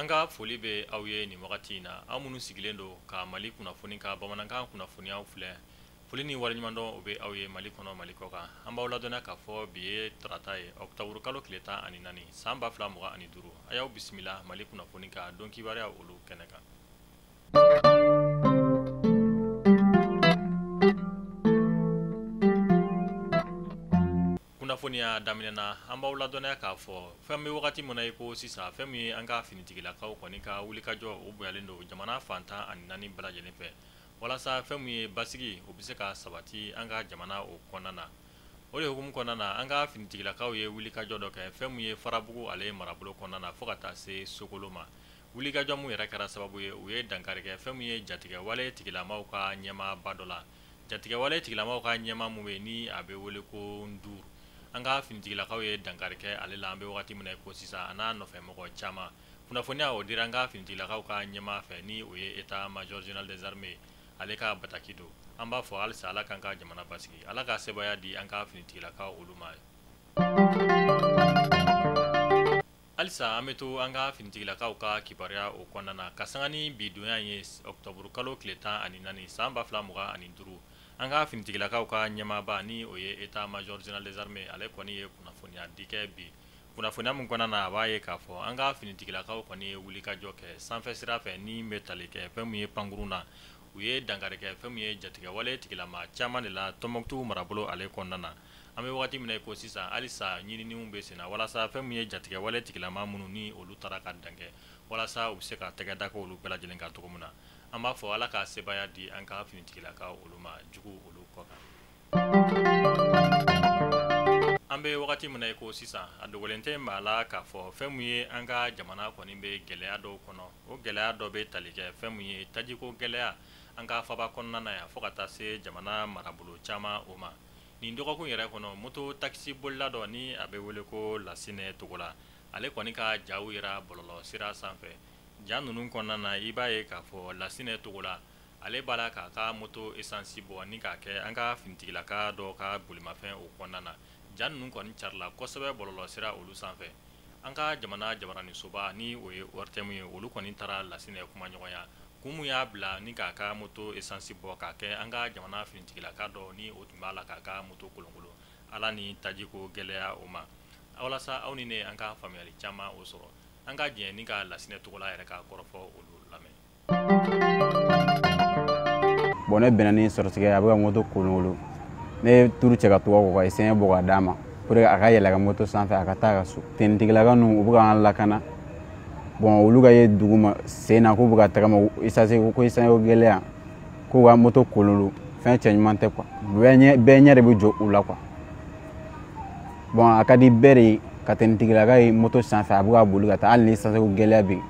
An ka foli bɛ aw ye nin wagati in na, aw minnu sigilen don ka Mali kunnafoni ka bamanankan kunnafoniyaw filɛ. Foli ni waleɲumandɔn o bɛ aw ye Mali kɔnɔ, Mali kɔ kan. An b'aw ladɔnniya k'a fɔ bi ye tarata ye, octobre kalo tile 14 san 2025. A y'aw bisimila Mali kunnafoni ka don kibaruya olu kɛnɛ kan. Kunnafoniya daminɛ na, an b'aw ladɔnniya k'a fɔ fɛn bɛ wagati min na i ko sisan, fɛn min ye an ka finitigilakaw kɔni ka wulikajɔ o bonyalen don jamana fan 14 bɛɛ lajɛlen fɛ, walasa fɛn min ye basigi o bɛ se ka sabati an ka jamana o kɔnɔna na. O de hukumu kɔnɔna na, an ka finitigilakaw ye wulikajɔ dɔ kɛ fɛn min ye Farabugu ale marabolo kɔnɔna na fo ka taa se Sokolo ma. Wulikajɔ min yɛrɛ kɛra sababu ye, u ye dankari kɛ fɛn min ye jatigɛwale tigilamaw ka ɲɛmaaba dɔ la. Jatigɛwale tigilamaw ka ɲɛmaa min bɛ yen ni a bɛ wele ko Ndur, an ka finitigilakaw ye dankari kɛ ale la an bɛ wagati min na i ko sisan, a n'a nɔfɛ mɔgɔ caman. Kunnafoniya o dira an ka finitigilakaw ka ɲɛmaa fɛ ni o ye état major général des armées, ale ka bataki don. An b'a fɔ halisa Ala k'an ka jamana basigi, Ala ka sebaaya di an ka finitigilakaw olu ma. Halisa an bɛ to an ka finitigilakaw ka kibaruya o kɔnɔna na ka sanga ni bi donya ye octobre kalo tile 14 san 2025. An ka finitigilakaw ka ɲɛmaaba ni o ye état major général des armées, ale kɔni ye kunnafoniya di kɛ bi. Kunnafoniya min kɔnɔna na, a b'a ye k'a fɔ an ka finitigilakaw kɔni ye wulikajɔ kɛ sanfɛ sira fɛ ni bɛ tali kɛ fɛn min ye pankurun na. U ye dankari kɛ fɛn min ye jatigɛwale tigilama caman de la Tɔnbɔkutu marabolo ale kɔnɔna na. An bɛ wagati min na i ko sisan, halisa ɲininiw bɛ sen na walasa fɛn min ye jatigɛwale tigilama minnu ni olu taara ka dankɛ, walasa u bɛ se ka tɛgɛ da olu bɛɛ lajɛlen kan cogo min na. An b'a fɔ Ala ka sebaaya di an ka finitigilakaw olu ma jugu olu kɔ kan. An bɛ wagati min na i ko sisan, a dogolen tɛ maa la k'a fɔ fɛn min ye an ka jamana kɔni bɛ gɛlɛya dɔw kɔnɔ. O gɛlɛya dɔ bɛ tali kɛ fɛn min ye tajiko gɛlɛya an ka faba kɔnɔna na yan fo ka taa se jamana marabolo caman o ma. Nin dɔgɔkun yɛrɛ kɔnɔ, moto takisi bolila dɔ ni a bɛ wele ko Lasinɛ Togola, ale kɔni ka jaw yira bɔlɔlɔ sira sanfɛ. Ja ninnu kɔnɔna na, i b'a ye k'a fɔ Lasinɛ Togola ale b'a la k'a ka moto essence bɔ ni k'a kɛ an ka finitigilaka dɔ ka bolimafɛn o kɔnɔna na. Ja ninnu kɔni carila kosɛbɛ bɔlɔlɔ sira olu sanfɛ. An ka jamana jabaranisoba ni o ye ORTM ye, olu kɔni taara Lasinɛ kumaɲɔgɔnya. Kun mun y'a bila ni k'a ka moto essence bɔ k'a kɛ an ka jamana finitigilaka dɔ ni o tun b'a la k'a ka moto kolonkolon, Ala ni tajiko gɛlɛya o ma. Walasa aw ni ne an ka faamuyali caman o sɔrɔ, an ka jɛ ni ka Lasinɛ Togola yɛrɛ ka kɔrɔfɔ olu lamɛn. Bon, ne bɛnna ni sɔrɔsikɛ a bɛ ka moto kolonkolon. Ne ye turu cɛ ka to ka essence bɔ k'a d'a ma pour que a ka yɛlɛ a ka moto sanfɛ a ka taa a ka so. Finitigilaka ninnu u bɛ k'an lakana. Bon, olu ka ye dugu ma sen na k'u bɛ ka tagama essence ko essence ko gɛlɛya k'u ka moto kolonkolon, fɛn cɛ ɲuman tɛ quoi. Bɛɛ ɲɛ de bɛ jɔ u la quoi. Bon, a ka di bɛɛ de ye ka finitigilaka ye moto sanfɛ a bɛ ka boli ka taa, hali ni essence ko gɛlɛya bɛ yen,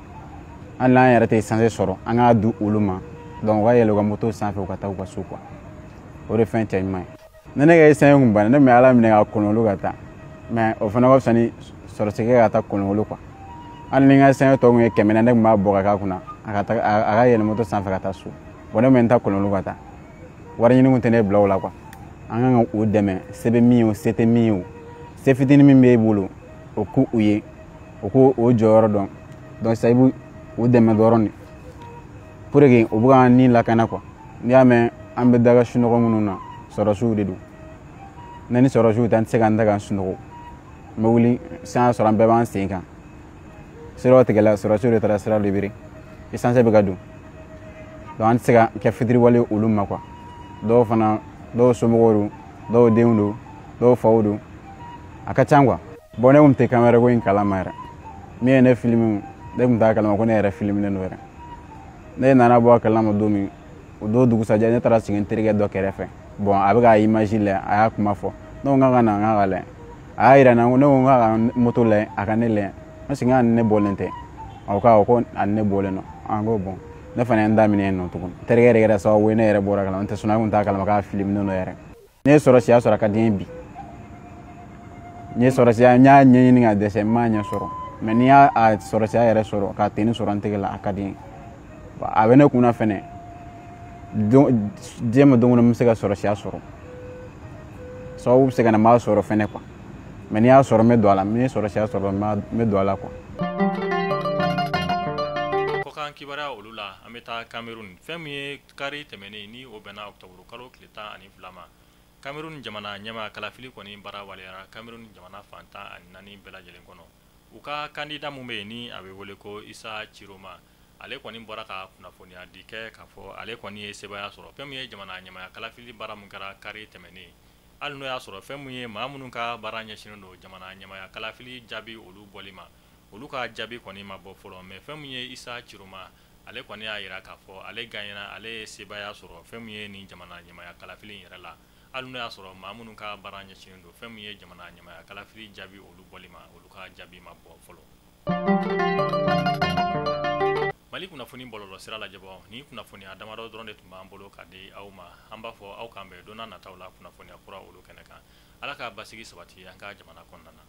hali n'an yɛrɛ tɛ essence sɔrɔ, an k'a di olu ma. Donc u ka yɛlɛ u ka moto sanfɛ u ka taa u ka so quoi. O de fɛn cɛ ɲuman ye. Ni ne ka essence kun banna, ne tun bɛ Ala minɛ ka kolonkolon ka taa, mais o fana ka fisa ni sɔrɔsikɛ ka taa kolonkolon quoi. Hali ni n ka essence tɔ kun ye 100, ne tun b'a bɔ ka k'a kunna a ka taa a ka yɛlɛ moto sanfɛ ka taa so. Bon, ne tun bɛ n ta kolonkolon ka taa. Wari ɲini kun tɛ ne bila o la quoi. An kan ka u dɛmɛ, se bɛ min ye o, se tɛ min ye o, se fitinin min b'e bolo o k'u ye, o k'o o jɔyɔrɔ dɔn. Donc sisan i b'u dɛmɛ dɔrɔn de pour que u bɛ k'an ni lakana quoi. N'i y'a mɛn an bɛ daga sunɔgɔ minnu na, sɔrɔsiw de don. Ne ni sɔrɔsiw tɛ, an tɛ se k'an da k'an sunɔgɔ. N bɛ wuli san y'a sɔrɔ an bɛɛ b'an sen kan. Siraw tigɛla, sɔrɔsiw de taara sira libéré, essence bɛ ka don. Donc an tɛ se ka kɛ fitiriwale olu ma quoi. Dɔw fana, dɔw somɔgɔw don, dɔw denw don, dɔw faw don, a ka ca quoi. Bon, ne kun tɛ caméra ko in kalama yɛrɛ. Min ye ne filime, ne kun t'a kalama ko ne yɛrɛ filmelen don yɛrɛ. Ne nana bɔ a kalama don min, o don dugusajɛ ne taara sigi n terikɛ dɔ kɛrɛfɛ. Bon, a bɛ ka image lajɛ, a y'a kuma fɔ. Ne ko n k'a ka na, n k'a ka lajɛ. A y'a yira n na, ne ko n k'a ka moto lajɛ, a ka ne lajɛ. N sigi a ni ne bɔlen tɛ. A ko awɔ, ko a ni ne bɔlen don. An ko bon, ne fana ye n daminɛ yen nɔ tuguni. Terikɛ de kɛra sababu ye ne yɛrɛ bɔra kalama, n tɛ sɔn, ne kun t'a kalama k'a filmelen don yɛrɛ. Ne ye sɔrɔsiya sɔrɔ a ka di n ye bi. N ye sɔrɔsiya, n y'a ɲɛɲini ka dɛsɛ, n m'a ɲɛ sɔrɔ. Mais n'i y'a sɔrɔsiya yɛrɛ sɔrɔ ka tenue sɔrɔ n tɛgɛ la, a ka di n ye. A bɛ ne kunna fɛnɛ, diɲɛ ma don o don n bɛ se ka sɔrɔsiya sɔrɔ. Sababu bɛ se ka na n b'a sɔrɔ fɛnɛ quoi. Mais n'i y'a sɔrɔ n bɛ don a la, ni n ye sɔrɔsiya sɔrɔ n bɛ don a la quoi. kibaruya olu la, an bɛ taa Cameroun. Fɛn min ye kari tɛmɛnen, ni o bɛnna octobre kalo tile 12 ma, Cameroun jamana ɲɛmaa kalafili kɔni baara waleyara Cameroun jamana fan 14 bɛɛ lajɛlen kɔnɔ. U ka candidat min bɛ yen, ni a bɛ wele ko Isa Ciroma, ale kɔni bɔra ka kunnafoniya di kɛ k'a fɔ ale kɔni ye sebaaya sɔrɔ fɛn min ye jamana ɲɛmaaya kalafili baara min kɛra kari tɛmɛnen. Hali n'o y'a sɔrɔ fɛn min ye maa minnu ka baara ɲɛsinnen don jamana ɲɛmaaya kalafili jaabi olu bɔli ma, olu ka jaabi kɔni ma bɔ fɔlɔ, mais fɛn min ye Isa Ciroma, ale kɔni y'a jira k'a fɔ ale gagnera, ale ye sebaaya sɔrɔ fɛn min ye nin jamana ɲɛmaaya kalafili in yɛrɛ la, hali n'o y'a sɔrɔ maa minnu ka baara ɲɛsinnen don fɛn min ye jamana ɲɛmaaya kalafili jaabi olu bɔli ma, olu ka jaabi ma bɔ fɔlɔ. Mali kunnafoni bɔlɔlɔ sira lajɛbɔ, ni kunnafoniya damadɔ dɔrɔn de tun b'an bolo ka di aw ma. An b'a fɔ aw k'an bɛn don nataw la kunnafoniya kura olu kɛnɛ kan. Ala ka basigi sabati an ka jamana kɔnɔna na.